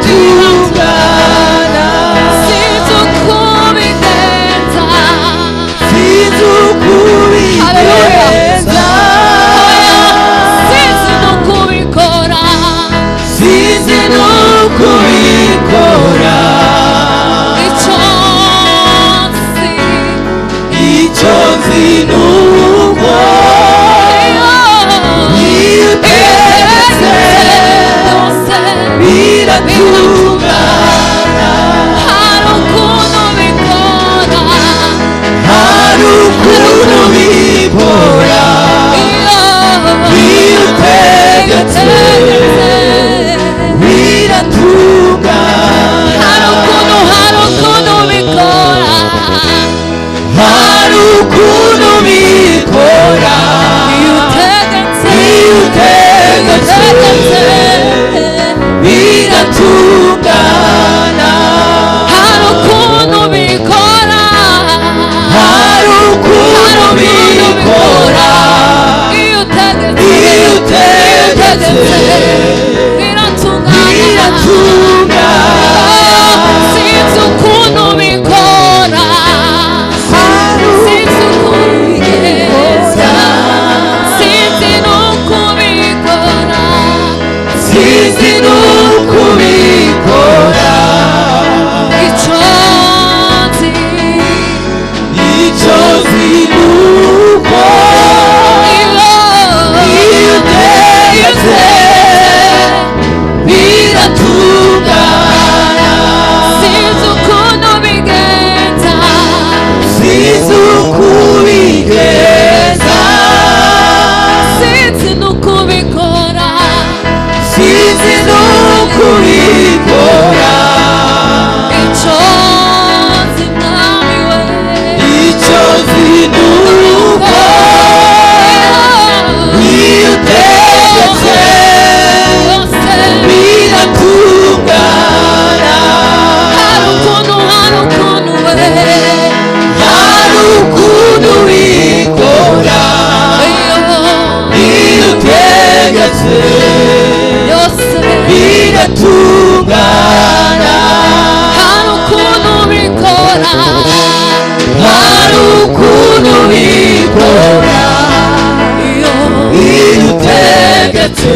Biratungana. Sinzi uko ubigenza. Sinzi uko ubigenza. Sinzi n'uko ubikora. Sinzi n'uko ubikora. Icyo nzi, Icyo nzi ni uko iyo utegetse byose biratungana. Hari ukuntu ubikora. Hari ukuntu ubikora. Iyo utegetse biratungana. Hari ukuntu, hari ukuntu ubikora. Hari ukuntu ubikora. Iyo utegetse, Iyo utegetse biratungana. Hari ukuntu ubikora. Hari ukuntu ubikora. Iyo utegetse, Iyo utegetse biratungana. biratungana. Sinzi ukuntu ubikora. Sinzi ukuntu ubigenza. Sinzi n'uko ubikora. Sinzi n'uko ubikora. Icyo nzi, Icyo nzi ni uko iyo iyo utegetse biratungana. Sinzi ukuntu ubigenza. Sinzi uko ubigenza. Sinzi n'uko ubikora. Sinzi n'uko ubikora. Icyo nzi, Mwami we, Icyo nzi ni uko iyo utegetse biratungana. Hari ukuntu, hari ukuntu we, Hari ukuntu ubikora. Iyo Iyo utegetse yose biratungana. Hari ukuntu ubikora. Hari ukuntu ubikora. Iyo Iyo utegetse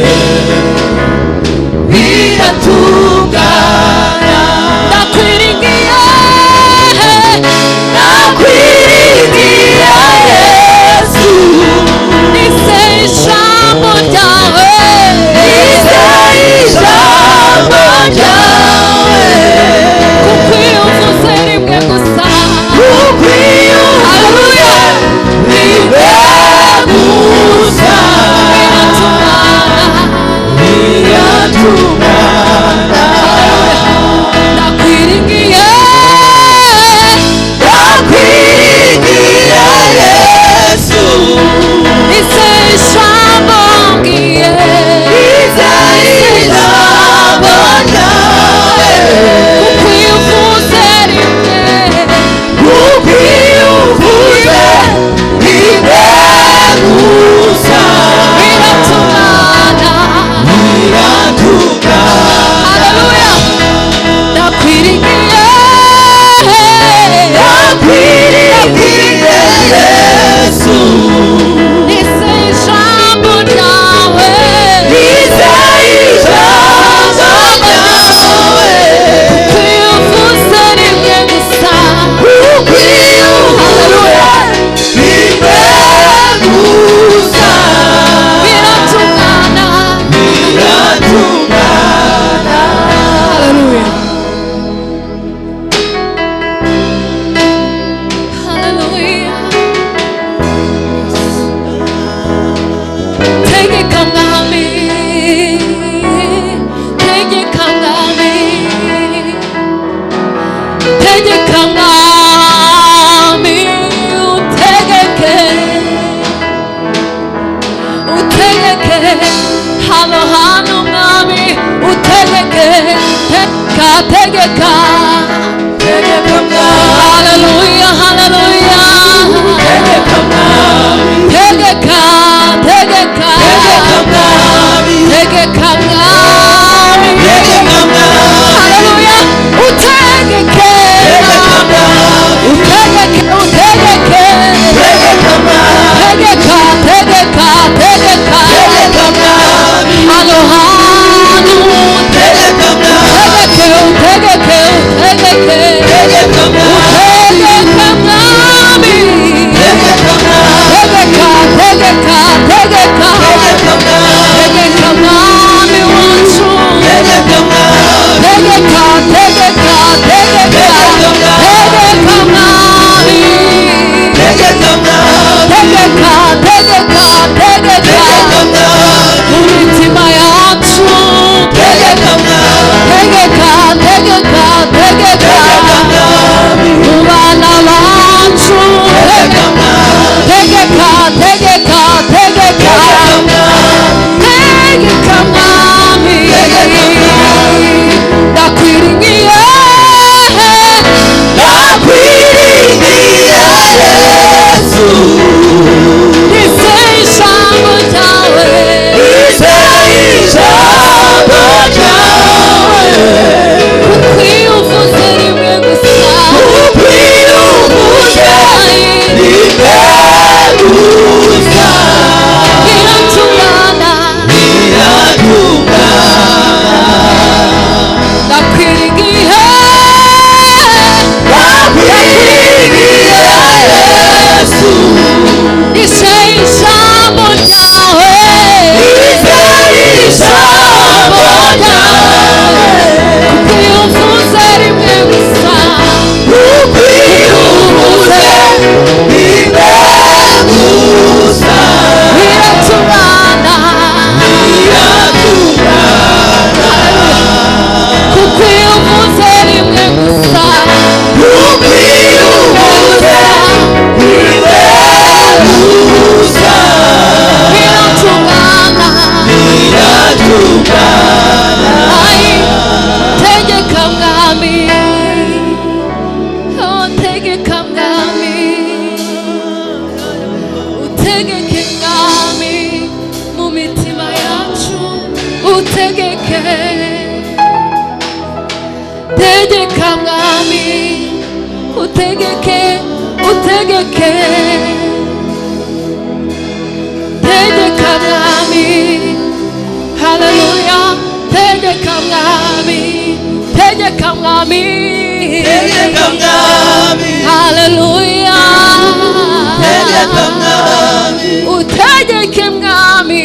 biratungana. Ndakwiringiye. Nakwiringiye Yesu. Nizeye ijambo ryawe. Nizeye ijambo ryawe. Kuko iyo uvuze rimwe gusa, Kuko iyo uvuze rimwe gusa biratungana. Biratungana. Ndakwiringiye. Nakwiringiye Yesu. Nizeye ijambo mbwiye. Nizeye ijambo ryawe. Kuko iyo uvuze rimwe, Kuko iyo uvuze rimwe gusa biratungana. Biratungana. Haleluya. Ndakwiringiye. Nakwiringiye Yesu. Nizeye ijambo ryawe. Nizeye ijambo ryawe. Kuko iyo uvuze rimwe gusa, Kuko iyo uvuze rimwe gusa biratungana. Biratungana. Haleluya. Haleluya. Tegeka Mwami, tegeka Mwami, tegeka Mwami, utegeke, utegeke hano hano Mwami, utegeke, tegeka, tegeka. Tegeka Mwami. Haleluya, haleluya. Tegeka Mwami. Tegeka, tegeka. Tegeka Mwami. Tegeka Mwami. Tegeka Mwami. Hano hantu Tegeka mwami, utegeke, utegeke, utegeke, tegeka mwami, utegeke mwami, tegeka mwami, tegeka, tegeka, tegeka, tegeka mwami, tegeka mwami wacu, tegeka mwami, tegeka, tegeka, tegeka, tegeka mwami, tegeka mwami, tegeka, tegeka, tegeka, tegeka mwami, mu mitima yacu, tegeka mwami, tegeka, tegeka, tegeka, tegeka mwami, mu bana bacu, tegeka mwami, tegeka, tegeka, tegeka, tegeka mwami, tegeka mwami, ndakwiringiye, ndakwiringiye Yesu, nizeye ijambo ryawe, nizeye ijambo ryawe, kuko iyo uvuze rimwe gusa, kuko iyo uvuze rimwe gusa, biratungana, biratungana. ndakwiringiye, Ndakwiringiye Yesu, nizeye ijambo ryawe, nizeye ijambo ryawe, kuko iyo uvuze rimwe gusa, kuko iyo uvuze rimwe gusa, biratungana, biratungana. kuko iyo uvuze rimwe gusa, Kuko iyo uvuze rimwe gusa, biratungana. biratungana. Ai, tegeka mwami, oh, tegeka mwami, utegeke mwami mu mitima yacu, utegeke, tegeka mwami, utegeke, utegeke, tegeka mwami. Haleluya, tegeka mwami, tegeka mwami, Tegeka mwami, haleluya, tegeka mwami, utegeke mwami,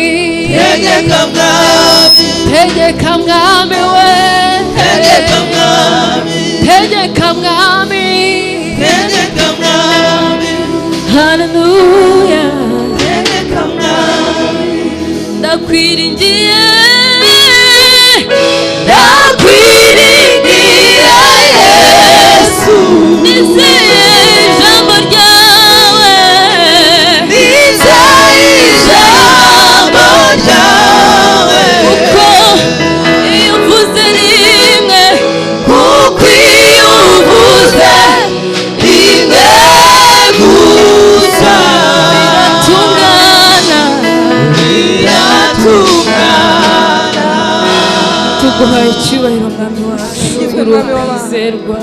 tegeka mwami, tegeka mwami we, tegeka mwami, tegeka mwami, tegeka mwami, haleluya, tegeka mwami. ndakwiringiye, ndakwiringiye Yesu, nizeye ijambo ryawe, nizeye ijambo ryawe, kuko iyo uvuze rimwe, kuko iyo uvuze rimwe gusa, biratungana. biratungana. Tuguhaye icyubahiro mwami wacu, uri ukwizerwa.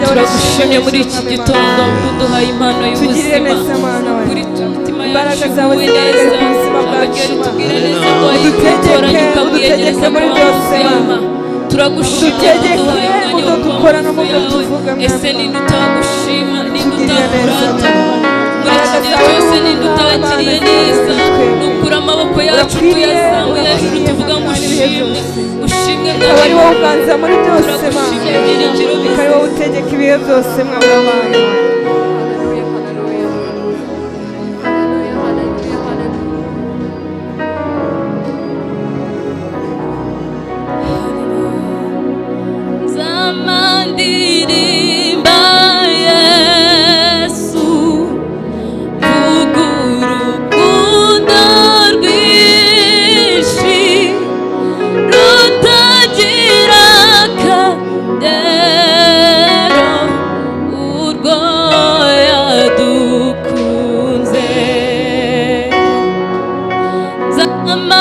Turagushimye muri iki gitondo kuduhaye impano Tugirire y'ubuzima, neza Mana we. kuri imitima Imbaraga yacu zawe iguwe zigaragare neza, ku buzima bwacu, abageni Mana. tubwire neza ko Udutegeke, wayitoranya ukamwiyegereza udutegeke muri kuba byose, munsi Mana. y'Imana. Turagushimye Udutegeke kuduhaye umwanya mu wo byo kuba dukora no mu mu nzu byo yawe. tuvuga, Mwami Ese Mana. ninde utagushima, ninde Tugirire neza, utakurata Mana. muri iki gihe cyose, ninde utakiriye neza? Nukura amaboko yacu Urakwiriye, tuyazamuye hejuru urakwiriye, tuvuga ngo Mwami, ibihe ushimwe, byose. ushimwe Akaba ari Mwami. wowe uganza muri byose Mana. Turagushimye byiringiro Akaba ari wowe utegeka ibihe byose Mwami w'abantu. Haleluya, haleluya. Haleluya, haleluya, haleluya. Nzamandirimba Yesu, vuga urukundo rwinshi rutagira akagero, urwo yadukunze. Nzamandirimba